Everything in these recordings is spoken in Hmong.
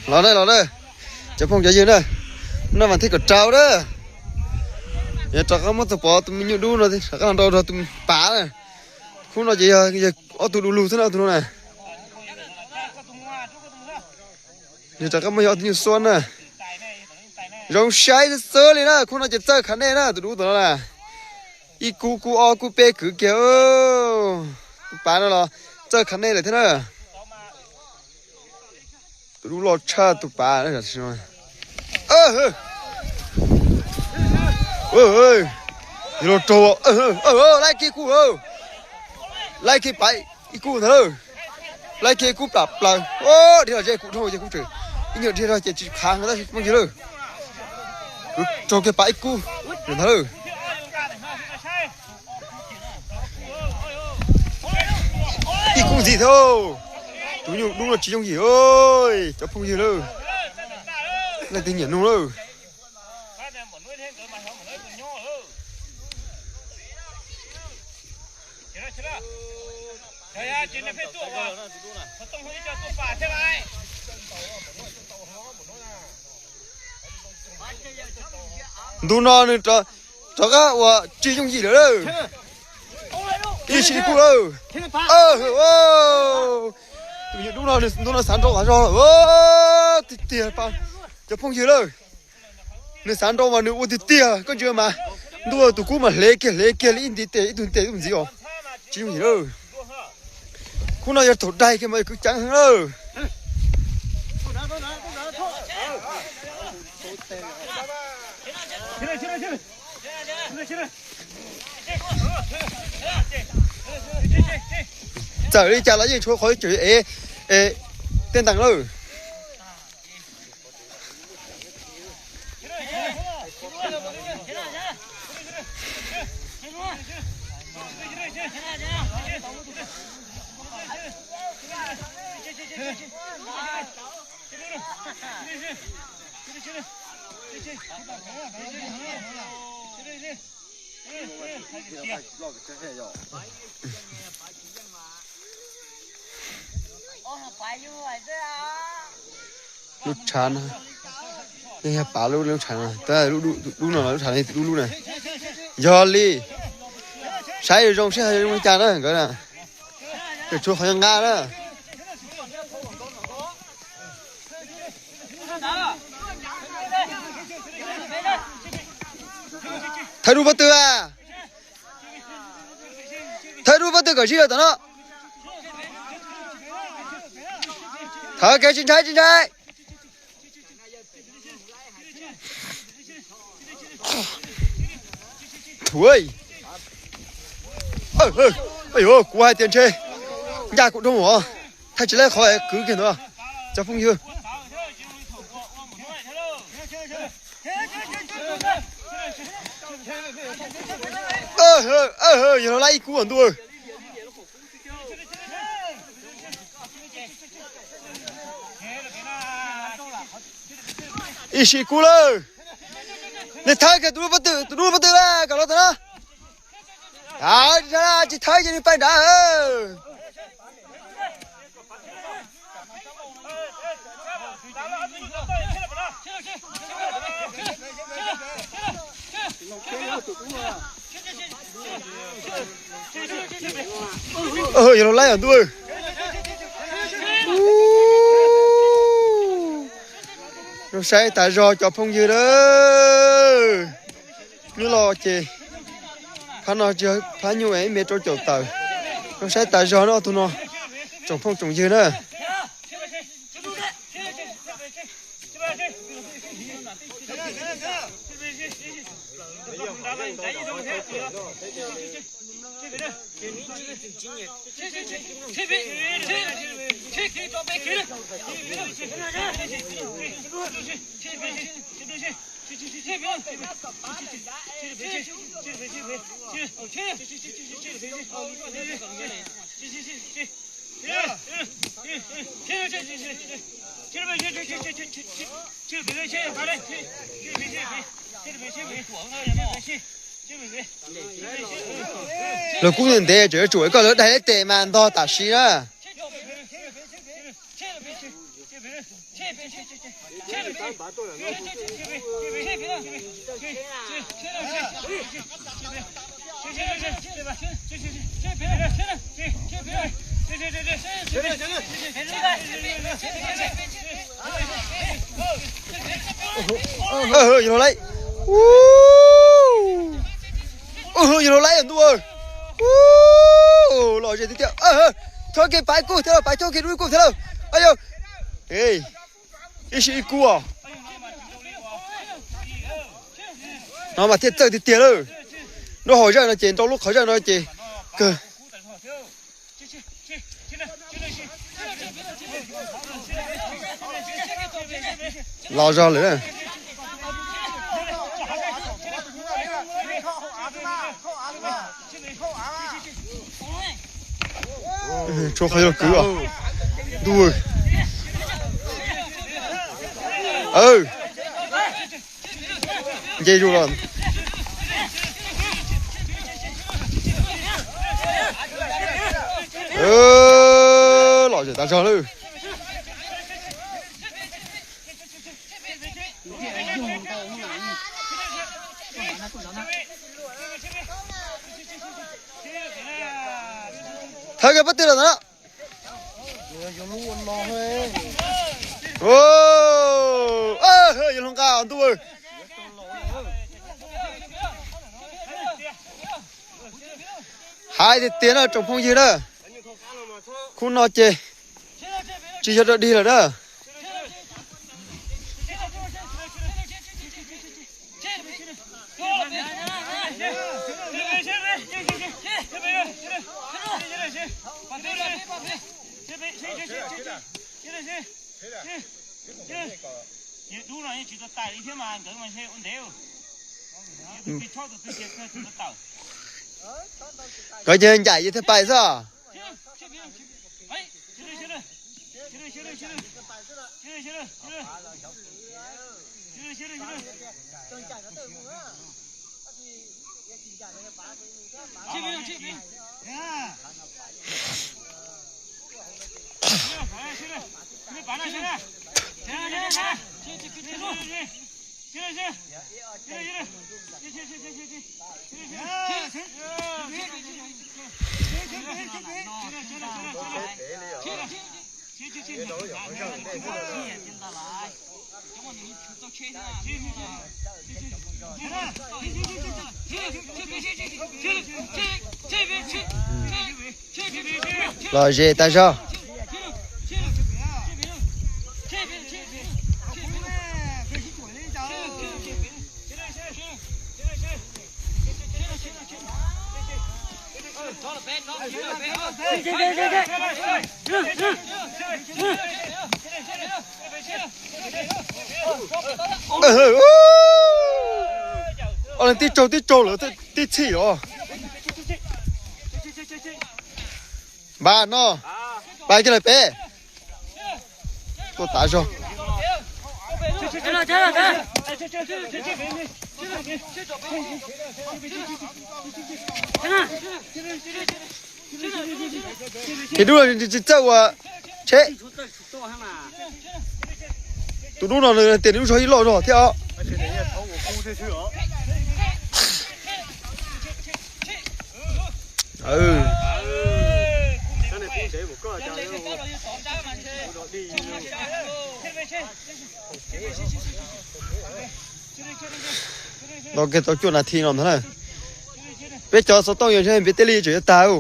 Los na, los na, cov phooj cov ywg na, no mas thib kaum rau na. Yog rov qab muab tus pov tus me nyuam dub no rov qab los nrau rau tus pav na. Khub no ces yog ob tug du lug xwb na, ob tug no na. Nws rov qab muab yog ob tug nyuj xuab na. Zoo saib xwb xwb li na, khub no ces txawj khav nej na, tus dub tom no na. Ib kub kub ob kub peb kwv kiag. Tus pav no los txawj khav nej lawm thiab na. Tus dub loj tshaj tus pav. Yuav los raug, laib kiag kub, laib kiag pav ib kub ntag lawm. Laib kiag ib kub plam plaws, dhia los ze kuv dhau ces kuv tseem ib nyuag dhia rau ces tsis khav tab sis phooj ywg lawm. Kuv raug kiag pav ib kub ntag lawm. Ib kub ntxiv thiab. Tus nyuj dub no tsis yooj yim, cov phooj ywg lawm. Leej twg nyiam nug lawm. Ntu no nws rov qab ua tsis yooj yim lawm. Ib sij kuj lawm. Tus nyuj dub no ntu no xav nrau tas zog lawm tiag tiag, cov phooj ywg lawm. Nws xav nrau mas nws ua tiag tiag, koj ntsia mas ntua tus kub mas hle kiag hle kiag li ib ntiv tes ib tug tes ib tug ntxiv os. Tsis yooj yim lawm. Khub no yog thaum daig kiag mas yog kwv ceev heev lawm. Txawm li cas los yeej tshuav qhov tseem ev tej ntees lawm. Lub tshav no, yog pav lub, lub tshav no, tus dub no los lub tshav no, tus dub lub na. Yog li, saib zoo seb zoo li cas na nkawd na. Tseem tshuav qhov nqa na. Thawb dub pob tw a. Thawb dub pob tw kom zij lawm tom no. Thawb kev tsis ntshai tsis ntshai. Thuv, kuv hais tias ntshe ncaj kuv dhau os, thaij tsis laib qhov kwv kiag ntawd, cov phooj ywg. Yog los laib ib kub ntua. Ib sij kub lawm. Nws thawb kiag tus dub pob tw, tus dub pob tw kom los tom no. Tsis thawb ces nws pais nrad. Yog los laib os ntuj. Zoo saib tas zog cov phooj ywg na. Nyuj loj ces phab no tsis yog phab nyuj, ib mev rau caum tawm. Zoo saib tas zog na tus no, tsoom phooj tsoom ywg na. Lawv kub ntev ntev, tseem yuav tsum koj lawv daig ib tes mas ntog tam sim na. Yog los lawm. Yog los lawm ntuj. Lom zem tiag tiag. Chob kiag paiv kuj thiab lawm, paiv chob kiag dub kuj thiab lawm. Yog ib sij ib kub os. No mas thiaj txawj tiag tiag lawm. Lub hauv zaj no ces nrau lub qhov zaj no ces kawg. Los zog lawm na. Tshuav qhov yog kwv os. Ntuj. Nce zus los. Lom zem tas zog lawm. Thawb kiag pob tw los ntawd. Yog hluas nqa ntuj. Hais tiag tiag no tsoom phooj ywg na, khub no ces tsis yog dog dig lawm na. Nkawd ces ncaim ces thiaj pais xwb. Lom zem tas zog. Ob leeg tib tsaug tib tsaug lawm tib txhij os. Npaj no, npaj kiag lawm peb. Tuaj tav zog. Ces dub no tsis txawj ua tsheb. Tus dub no nws tias nws lub zog ib loj zog thiab os. Los kiag tau cuaj nas this no ntag na. Peb cov xov tooj yog ntshe npias tej li tseem yuav tag.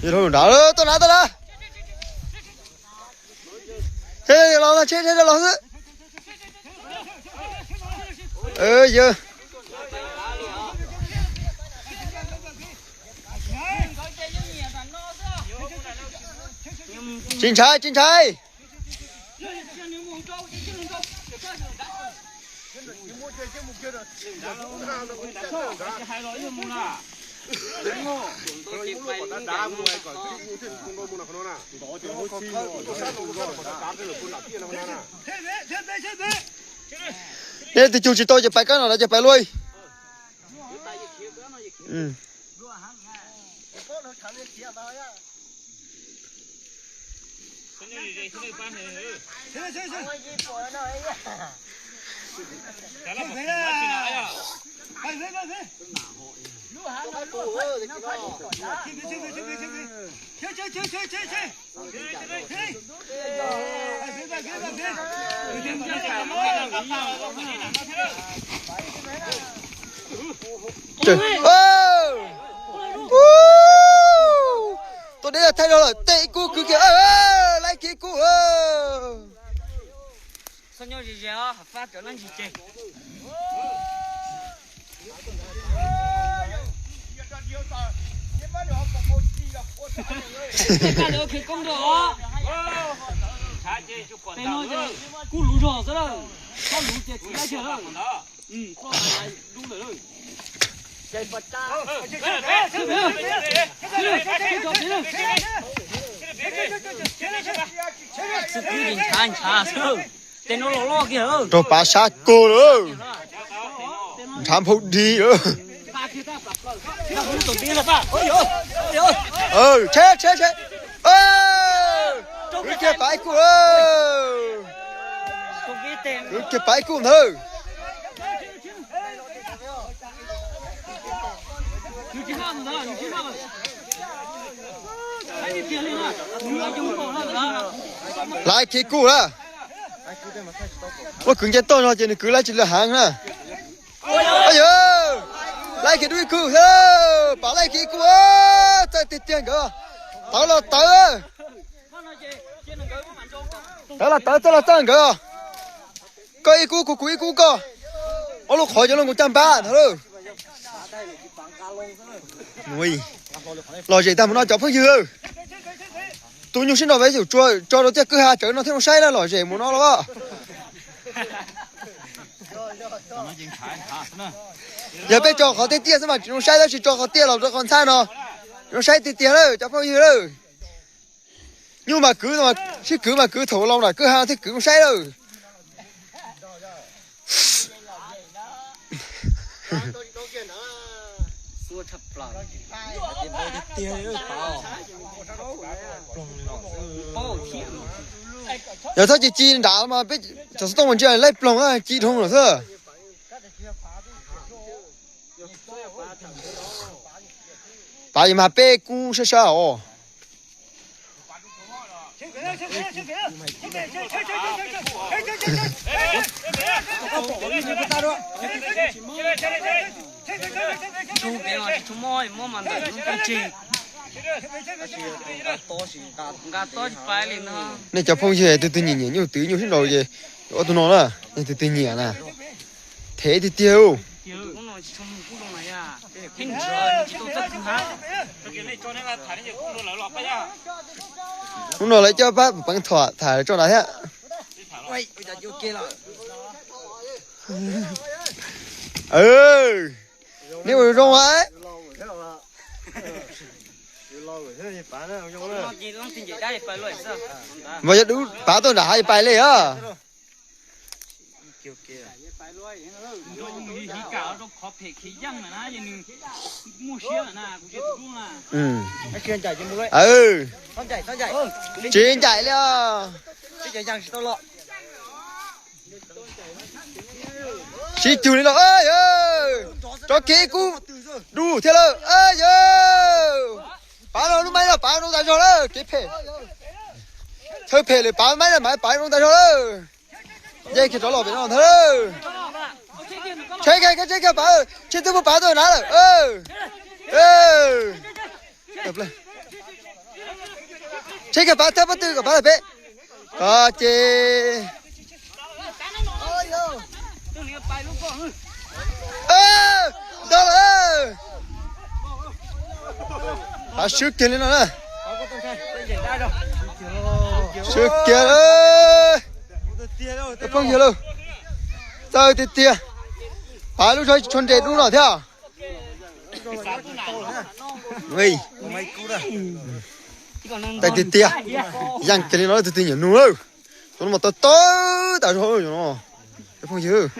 Nrad, tau nrad, tau nrad. Los, los xwb. Yawg. Tsis ntshai, tsis ntshai. Nej tus cug tsis tau ces pais kab no lawm ces pais luaj. Tuaj deb thaij rau lawm, tej ib kub kwv kiag, laib kiag ib kub. Kub luv zog xwb lawm, koj luv ces tsis laib kiag lawm. Xwb kwv ntshav ntshav xwb, tej no los loj kiag. Rau pav sab kug lawm, ntshav nphau dig lawm. Tshe, tshe, tshe. Kwv kiag pav ib kub, kwv kiag pav ib kub ntawd. Laib kiag ib kub lawm. Muab kwv nce toj no ces nws kwv laib tsis lawm heev na. Yawg, laib kiag dub ib kub thiab, pav laib kiag ib kub, txawj tiag tiag nkawd. Tawv los tawv, tawv los tawv, txawj los txawj nkawd. Koj ib kub kuv, kuv ib kub koj. Ob lub qhov cov loj nkaus caj npab ntag lauj. Lom zem tag mus no cov phooj ywg. Tus nyuj sib nraus peb yuav tsum tso rau tiaj kwj ha tsawv no thiaj zoo saib na, lom zem mus no los. Yog peb tso qhov tiaj tiaj xwb mas tsis zoo saib, tab sis tso qhov tiaj los rau qhov ntxhab no zoo saib tiag tiag lawm cov phooj ywg lawm. Nyuj mas kwv, sib kwv mas kwv thaum laus nram kwj ha no thiaj kwv zoo saib lawm. Yog txhob ci ci nrad mas peb cov xov tooj mas ntsia laib ploog ci dhau lawm xwb. Pav mas peb kub sab sab os. Nej cov phooj ywg twg twg nyiam nyiam nyuj twg nyuj sib nraus ces ua tus no na, nej twg twg nyiam na, them tiag tiag. Hnub no lawv coj pab peev thom tham tso nrad thiab. Nej ua zoo os. Mas yog dub pav tuaj nram hav pais li os. Tsis ncaim li os. Sib cug li no, rov kiag ib kub dub thiab lawm. Yawg, pav no lub maib no pav zoo tas zog lawm, kev phem. Chaw phem lawm pav maib no mas pav zoo tas zog lawm. Yeej kiag rov los pem no ntag. Tsheb kiag, tsheb kiag pav, tsheb twb muab pav tuaj na lawm. Tsheb kiag pav thawb pob tw kom pav lawm peb. Koj ces ntag lawm. Pav swb kiag li no na. Swb kiag. Phooj ywg lauj, txawj tiag tiag. Pav lub zog tsis tshua nres dub no thiab. Txawj tiag tiag. Yeej kiag li no, tus twg nyuam nug lawm. Tus no mas tawv tawv tas zog no. Phooj ywg,